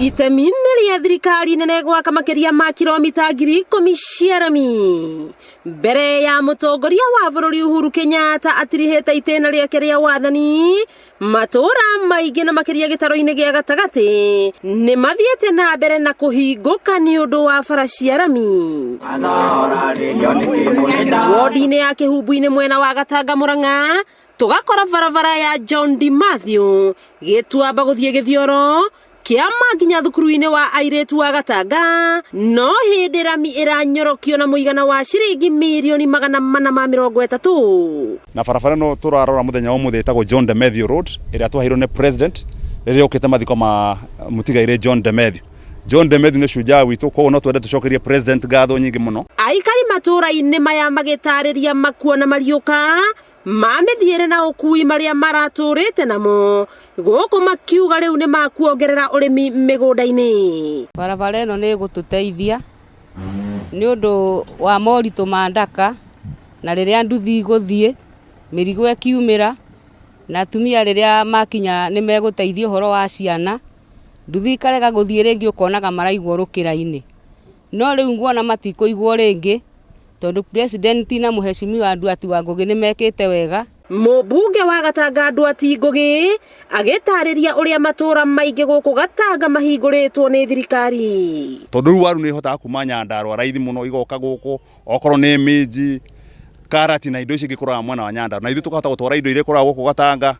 Itemi nĩ rĩa thirikari nene gwaka makĩria ma kilomita 10,000 cia rami mbere ya mũtongoria wa bũrũri Uhuru Kenyatta atirihĩte itĩna rĩake rĩa wathani. Matũũra maingĩ na makĩria gĩtaro-inĩ gĩa gatagatĩ nĩ mathiĩte na mbere na kũhingũka nĩ ũndũ wa bara cia rami. Wodi-inĩ ya Kĩhumbu-inĩ mwena wa Gatanga Mũrang'a tũgakora barabara ya John D. Mathew gĩtuamba gũthiĩ Gĩthioro kĩama nginya thukuru-inĩ wa airĩtu wa Gatanga, no hĩndĩ rami ĩranyorokio na mũigana wa ciringi 430,000,000. Na barabara ĩno tũrarora mũthenya wa ũmũthĩ ĩtagwo John de Mathew Road, ĩrĩa twaheirwo nĩ president rĩrĩa okĩte mathiko ma mũtigairĩ John de Mathew. John de Mathew nĩ shujaa witũ, koguo no twende tũcokerie president ngatho nyingĩ mũno. Aikari matũũra-inĩ maya magĩtarĩria makuo na mariũka ma mĩthiĩre na ũkui marĩa maratũrĩte namo gũkũ, makiuga rĩu nĩ makuongerera ũrĩmi mĩgũnda-inĩ. Barabara ĩno nĩ ĩgũtũteithia nĩ ũndũ wa moritũ ma ndaka, na rĩrĩa nduthi igũthiĩ mĩrigo ĩkiumĩra, na atumia rĩrĩa makinya nĩ megũteithia ũhoro wa ciana, nduthi ikarega gũthiĩ rĩngĩ ũkonaga maraigwo rũkĩra-inĩ. No rĩu nguona matikũigwo rĩngĩ tondũ president na mũhecimiwa Nduati wa Ngũgĩ nĩ mekĩte wega. Mũmbunge wa Gatanga Nduati Ngũgĩ agĩtarĩria ũrĩa matũũra maingĩ gũkũ Gatanga mahingũrĩtwo nĩ thirikari. Tondũ rĩu waru nĩ ihotaga kuma Nyandarũa raithi mũno igoka gũkũ, okorwo nĩ minji, karati na indo ici ingĩ ikũraga mwena wa Nyandarũa, na ithuĩ tũkahota gũtwara indo iria ikũraga gũkũ Gatanga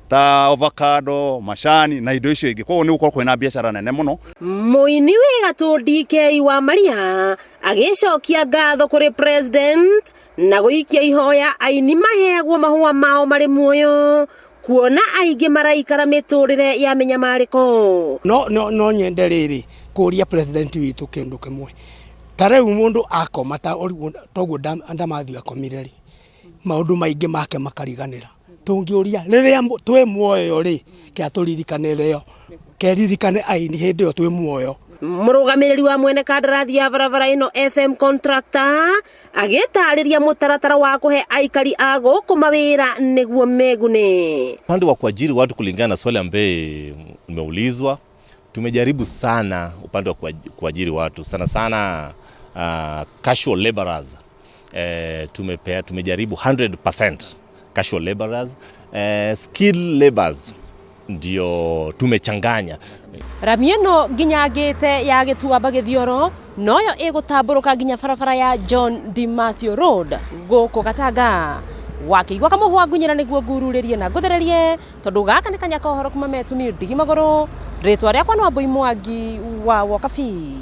ta avocado, macani na indo icio ingĩ. Koguo nĩ gũkorwo kwĩna biacara nene mũno. Mũini wĩ gatũ DK wa Maria agĩcokia ngatho kũrĩ president na gũikia ihoya aini maheagwo mahũa mao marĩ muoyo, kuona aingĩ maraikara mĩtũrĩre ya mĩnyamarĩko. No nyende rĩrĩ kũria president witũ kĩndũ kĩmwe. Ta rĩu mũndũ akoma ta toguo Ndamathio akomire rĩ, maũndũ maingĩ make makariganĩra. Tũngĩũria rĩrĩa twĩ muoyo rĩ, kĩa tũririkane rĩo, keririkane aini hĩndĩ ĩyo twĩ muoyo. Mũrũgamĩrĩri wa mwene kandarathi ya barabara ĩno FM Contractor agĩtarĩria mũtaratara wa kũhe aikari a gũkũ mawĩra nĩguo megune. Upande wa kuajiri watu, kulingana na swali ambaye umeulizwa, tumejaribu sana upande wa kuajiri watu sana sana, casual laborers. Tumejaribu 100% casual laborers, skilled laborers ndio tumechanganya. Rami ĩno nginya ngĩte ya Gĩtuamba Gĩthioro noyo ĩgũtambũrũka nginya barabara ya John D. Mathew Road gũkũ Gatanga. Wakĩigua kamũhwa ngunyĩra nĩguo ngururĩrie na ngũthererie, tondũ gaka nĩ kanya ka ũhoro kuma Metuni ndigi magũrũ. Rĩtwa rĩakwa no Wambui Mwangi wa Wokabi.